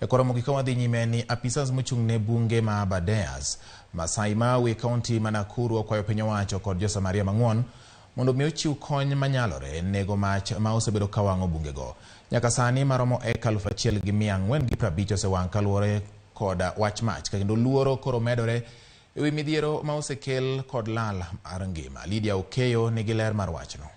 E koro mogik ka wadhi nyime ni apisas mochung' ne bunge ma Aberdares, Masai Mau e kaunti ma Nakuru okwayo piny owacho kod jo-Samaria mang'won mondo mi ochiw kony manyalore nego mach ma osebedo ka wang'o bungego. Nyaka sani maromo eka 1450 osewang' kaluwore kod wach mach kendo luoro koro medore ewi midhiero ma osekel kod lal mar ngima. Lydia Okeyo nigi ler mar wachno.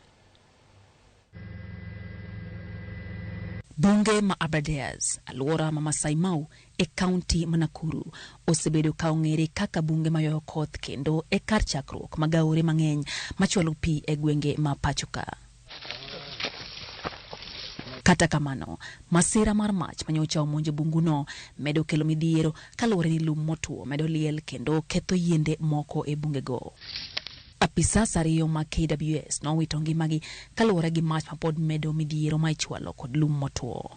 Bunge ma Aberdares, alwora ma Masai Mau e kaunti ma Nakuru, osebedo ka ong'ere kaka bunge mayoyo koth kendo e kar chakruok mag aore mang'eny machwalo pi e gwenge ma pacho ka. Kata kamano, masira mar mach manyocha omonjo bunguno medo kelo midhiero kaluwore ni lum motwo medo liel kendo ketho yiende moko e bungego. Apisas ariyo mag KWS nowito ngimagi kaluwore gi mach mapod medo midhiero ma ichwalo kod lum motwo.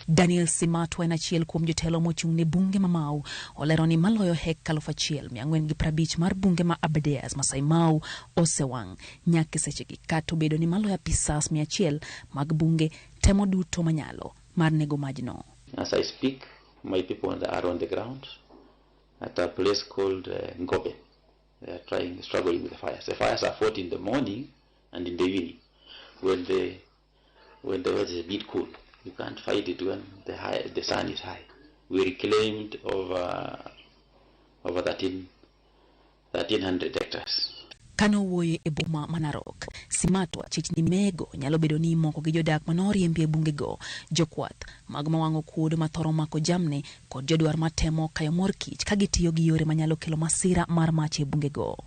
Daniel Simatwa en achiel kuom jotelo mochung' ne bunge ma Mau olero ni maloyo heka 1450 mar bunge ma Aberdares Masai Mau osewang' nyaka e sechegi kata obedo ni maloyo apisas 100 mag bunge temo duto manyalo mar nego majno. As I speak, my people are on the ground at a place called Ngobe. They are trying, struggling with the fires. The fires are fought in the morning and in the evening when the weather is a bit cool. You can't fight it when the sun is high. We reclaimed over 1300 hectares. Kane owuoyo e boma ma Narok, Simatwa chich ni mego nyalo bedo ni imoko gi jodak manoriembi e bungego, jokwath, mago mawang'o kuodo mathoro mako jamni kod jodwar matemo kayo mor kich ka gitiyo gi yore manyalo kelo masira mar mach e bungego.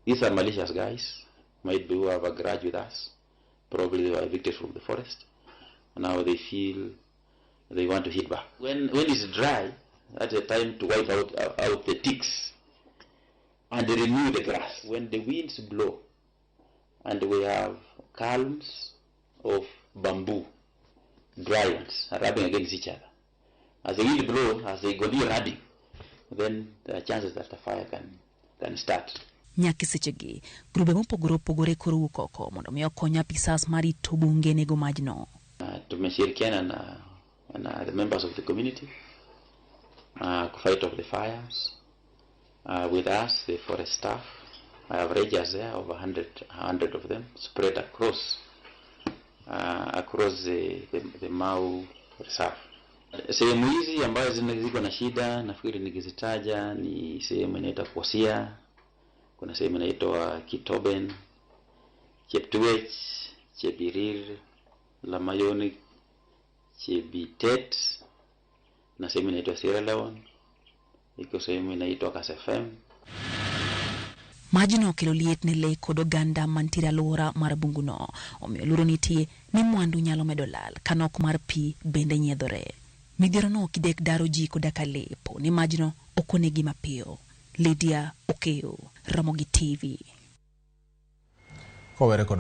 These are malicious guys, might be who have a grudge with us. Probably they were evicted from the forest. Now they feel they want to hit back. When it's dry, that's the time to wipe out the ticks and renew the grass. When the winds blow and we have culms of bamboo, dry ones, rubbing against each other. As the wind blows, as they continue rubbing, then there are chances that the fire can start. Nyaka e sechegi, grube mopogore opogore koro wuok oko mondo mi okony apisas marito bunge nego majno. Tumeshirikiana na the members of the community fight off the fires. With us, the forest staff, I have rangers there, over 100 of them, spread across the Mau Reserve. Sehemu hizi ambazo ziko na shida, nafikiri nikizitaja ni sehemu inaitwa Kosia, kuna sehemu inaitwa Kitoben, Cheptuech, Chebirir, Lamayoni, Chebitet, na sehemu inaitwa Sierra Leone, iko sehemu inaitwa Kasefem. Majno okelo liet ne lee kod oganda mantiere alwora mar bunguno. Omiyo luoro nitie ni mwandu nyalo medo lal ka nok mar pi bende nyiedhore. Midhiero no ok idek daro ji koda ka lee po ni majno ok onegi mapiyo. Lydia Okeyo, Ramogi TV. Kowere kod